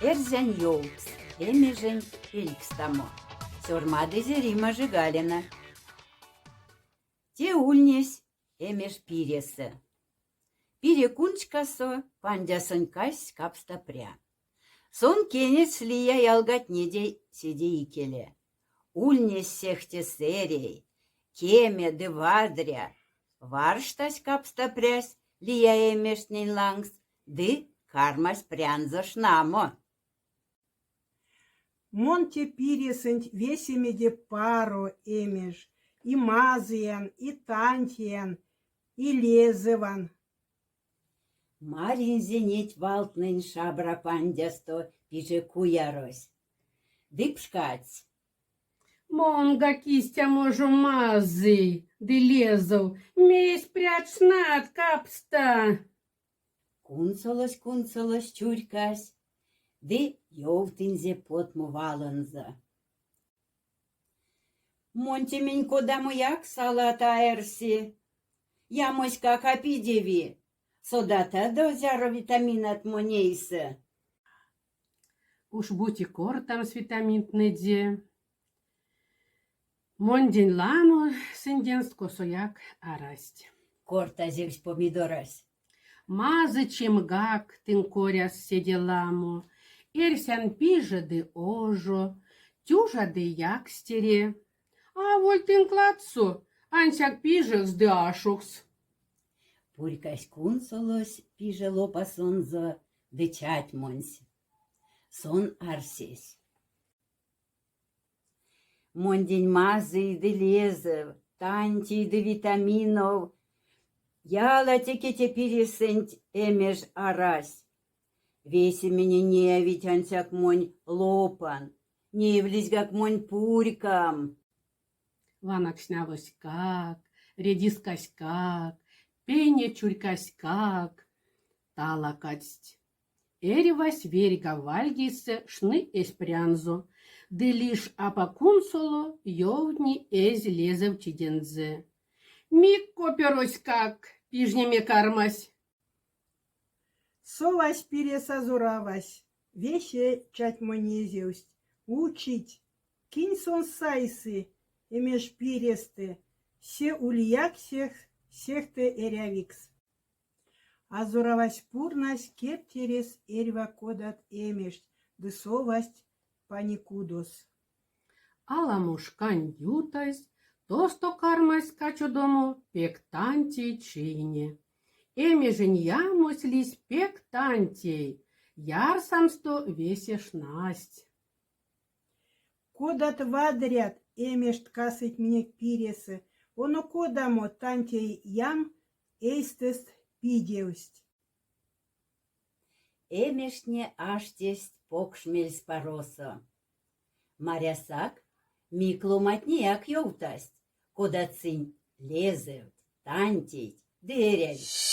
Эрзянь ёвкс, эмежень пелькстамо. Сёрмадызе Римма Жегалина. Те ульнесь эмеж пиресэ. Пире куншкасо пандясонть кассь капста пря. Сон кенерсь лия ялгатнеде седе икеле. Ульнесь сехте сэрей, кеме ды вадря. Варштась капста прясь лия эмежтнень лангс ды кармась прянзо шнамо. Мон те пиресэнть весемеде паро эмеж, и мазыян, и тантеян, и лезэван. Маринзе неть валтнэнь шабра пандясто пиже куярось ды пшкадсь. Монгак истямо жо мазый ды лезэв, мейс прят шнат, капста? Кунсолось-кунсолось чурькась ды ёвтынзе потмо валонзо. Монтемень кодамояк салат а эрси. Ямоськак а пидеви. Содатадо, зяро витаминат монь эйсэ? Уш бути кортамс витаминтнэде. Мондень ламо сындест косояк арасть. Кортазевсь помидорась. Мазычимгак тынь коряс седе ламо. Эрсян пиже ды ожо, тюжа ды якстере. Аволь тынк ладсо, ансяк пижекс ды ашокс. Пурькась кунсолось пиже лопасонзо ды чатьмонсь. Сон арсесь. Мондень мазый ды лезэв, тантей ды витаминов, ялатеке те пиресэнть эмеж арась. Весеменень неявить ансяк монь лопан, неевлизьгак монь пурькам. Вана кснавоськак, редискаськак, пейне чурькаськак талакадсть. Эрьвась верьга вайгельсэ шны эсь прянзо ды лишь апак кунсоло ёвтни эсь лезэвчидензэ. Мик копёроськак пижнеме кармась. Совась пирес азоравась, весе чатьмонезевсть, учить, кинь сон сайсы эмежпирестэ, се улияк сехте эрявикс. Азоравась пурнась кептерес эрьва кодат эмежть ды совасть паникудос. Аламо шкань ютазь тосто кармась качадомо пек тантей чине. Эмежень ямось лиссь пек тантей, ярсамсто весе шнасть. Кодат вадрят эмежть касыть минек пиресэ, оно кодамо тантей ям эйстэст пидевсть. Эмежтне аштесть покш мельспаросо. Марясак, мик ломантнеяк ёвтасть, кодат сынь лезэвть, тантейть ды эрявить.